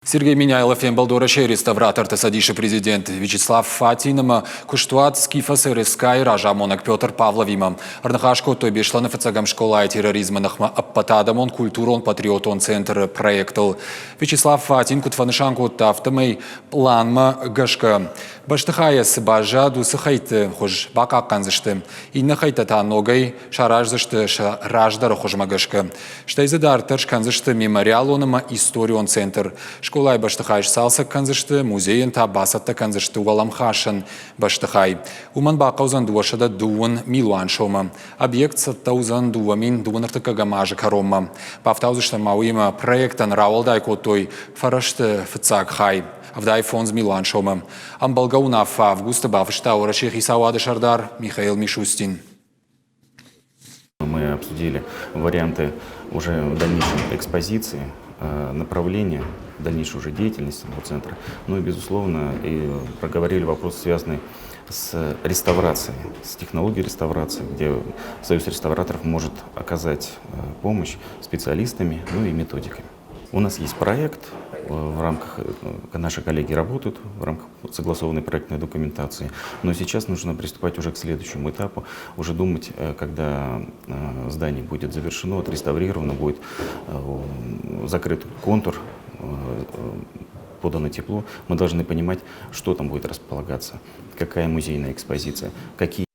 Сергей Меняйло фембӕлд Уӕрӕсейы реставраторты цӕдисы президент Вячеслав Фатин ӕмӕ куыстуат Скифос РСК-йы разамонӕг Петр Павловимӕ. Ӕрныхас кодтой Беслӕны фыццӕгӕм скъолайы терроризмы ныхмӕ ӕппӕтадӕмон культурон-патриотон центры проектыл. Вячеслав Фатин куыд фӕнысан кодта, афтӕмӕй пъланмӕ гӕсгӕ бӕстыхайӕ цы баззад, уыцы хӕйтты хуыз бахъахъхъӕндзысты. Иннӕ хӕйттӕ та ногӕй сараздзысты сӕ раздӕры хуызмӕ гӕсгӕ. Стӕй дзы дарддӕр скӕндзысты мемориалон ӕмӕ историон центр. Скъолайы бӕстыхай сцалцӕг кӕндзысты, музейӕн та бацӕттӕ кӕндзысты уӕлӕмхасӕн бӕстыхай. Уымӕн бахъӕудзӕн 220 милуан сомы. Объект цӕттӕ уыдзӕн 2000 ӕртыккӕгӕм азы кӕронмӕ. Бафтаудзысты ма уыимӕ проектӕн рауӕлдай кодтой фӕрӕзты фыццаг хай 75 милуан сомы. Ӕмбӕлгӕ уынаффӕ августы бафыста Уӕрӕсейы хицауады сӕрдар Михаил Мишустин. Мы обсудили варианты уже дальнейшей экспозиции, направления дальнейшей уже деятельности самого центра. Ну и, безусловно, и проговорили вопрос, связанный с реставрацией, с технологией реставрации, где Союз реставраторов может оказать помощь специалистами, ну и методиками. У нас есть проект, в рамках, наши коллеги работают в рамках согласованной проектной документации, но сейчас нужно приступать уже к следующему этапу, уже думать, когда здание будет завершено, отреставрировано, будет закрыт контур, подано тепло, мы должны понимать, что там будет располагаться, какая музейная экспозиция, какие